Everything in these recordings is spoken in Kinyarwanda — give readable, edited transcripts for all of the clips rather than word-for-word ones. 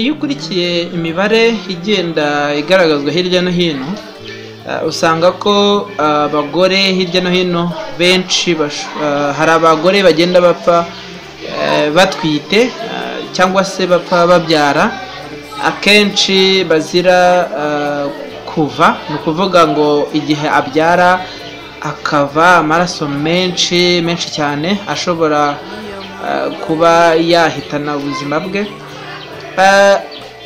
Iyo ukurikiye imibare igenda igaragazwa hirya no hino, usanga ko abagore hirya no hino benshi hari abagore bagenda bapfa batwite cyangwa se bapfa babyara, akenshi bazira kuva. Ni ukuvuga ngo igihe abyara akava amaraso menshi menshi cyane ashobora kuba yahitana ubuzima bwe.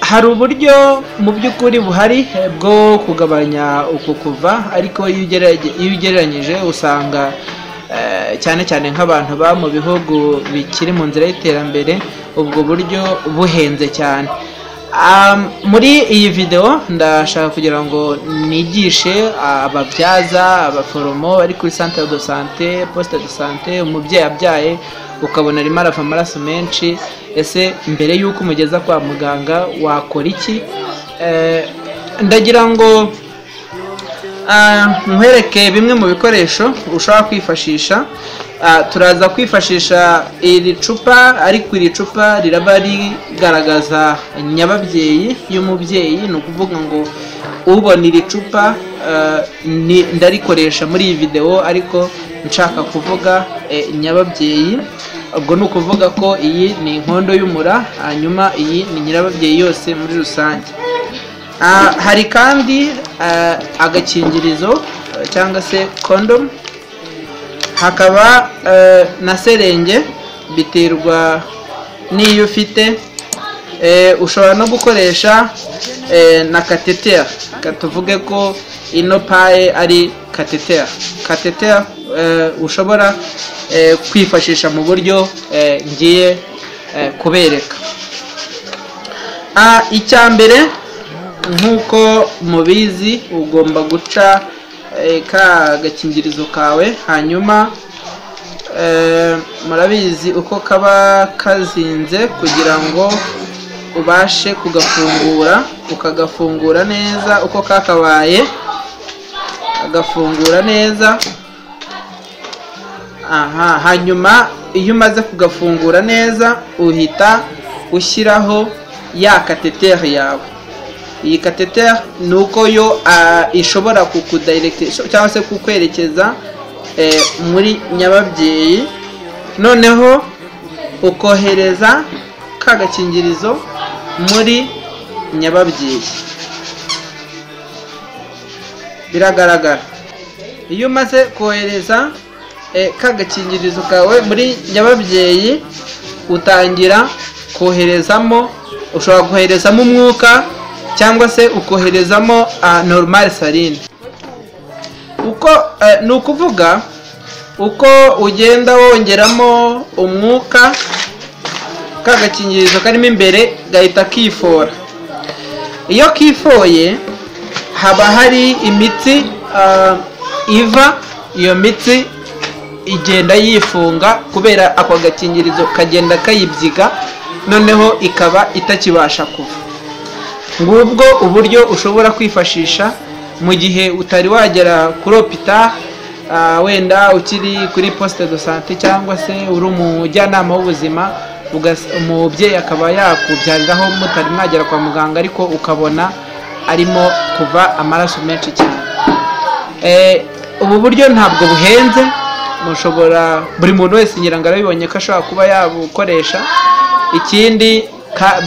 Hari uburyo mu by'ukuri buhari bwo kugabanya uku kuva, ariko iyo ugereranyije usanga cyane cyane nk'abantu baba mu bihugu bikiri mu nzira y'iterambere ubwo buryo buhenze cyane. Muri iyi video ndashaka kugira ngo nigishe ababyaza, abaforomo bari kuri centre de santé, poste de santé, umubyeyi abyaye ukabona arimo arava amaraso menshi, ese mbere y'uko umugeza kwa muganga wakora iki? Ndagira ngo nkwereke bimwe mu bikoresho ushobora kwifashisha. Turaza kwifashisha iri cupa, ariko iri cupa riraba rigaragaza nyababyeyi y'umubyeyi. Ni ukuvuga ngo ubona iri cupa ndarikoresha muri iyi video, ariko nshaka kuvuga nyababyeyi. Ubwo ni ukuvuga ko iyi ni inkondo y'umura, hanyuma iyi ni nyirababyeyi yose muri rusange. Hari kandi agakingirizo cyangwa se condom, hakaba na serenge, biterwa n'iyo ufite. Ushobora no gukoresha na catheter. Tuvuge ko ino paye ari catheter. Catheter ushobora kwifashisha mu buryo ngiye kubereka. Icya mbere nk'uko mubizi, ugomba guca ka gakingirizo kawe, hanyuma murabizi uko kaba kazinze kugira ngo ubashe kugafungura, ukagafungura neza uko kakabaye, agafungura neza. Aha, hanyuma iyo umaze kugafungura neza uhita ushyiraho ya catheter yawe. Iyi catheter ni uko yo ishobora kukudirect cyangwa se kukwerekeza muri nyababyeyi, noneho ukohereza ka gakingirizo muri nyababyeyi. Biragaragara iyo umaze kohereza ka gakingirizo kawe muri nyababyeyi, utangira koherezamo, ushobora koherezamo umwuka cyangwa se ukoherezamo normal saline. Uko ni ukuvuga uko ugenda wongeramo umwuka, ka gakingirizo karimo imbere gahita kifora. Iyo kifoye haba hari imitsi iva, iyo mitsi igenda yifunga kubera ako gakingirizo kagenda kayibyiga, noneho ikaba itakibasha kuva. Ngubwo uburyo ushobora kwifashisha mu gihe utari wagera kuri hôpital, wenda ukiri kuri poste de santé cyangwa se uri umujyanama w'ubuzima, umubyeyi akaba yakubyariraho mutari mwagera kwa muganga, ariko ukabona arimo kuva amaraso menshi cyane. Ubu buryo ntabwo buhenze, mushobora buri muntu wese ngira ngo arabibonye ko ashobora kuba yabukoresha. Ikindi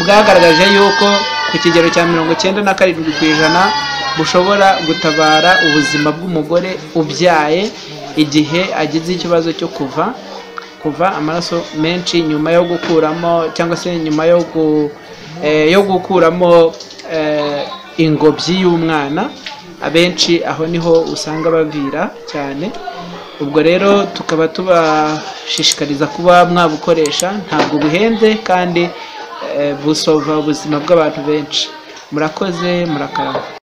bwagaragaje yuko ku kigero cya 97% bushobora gutabara ubuzima bw'umugore ubyaye igihe agize ikibazo cyo kuva amaraso menshi nyuma yo gukuramo cyangwa se nyuma yo gukuramo ingobyi y'umwana. Abenshi aho niho usanga bavira cyane. Ubwo rero tukaba tubashishikariza kuba mwabukoresha, ntabwo buhenze kandi busova ubuzima bw'abantu benshi. Murakoze, murakarama.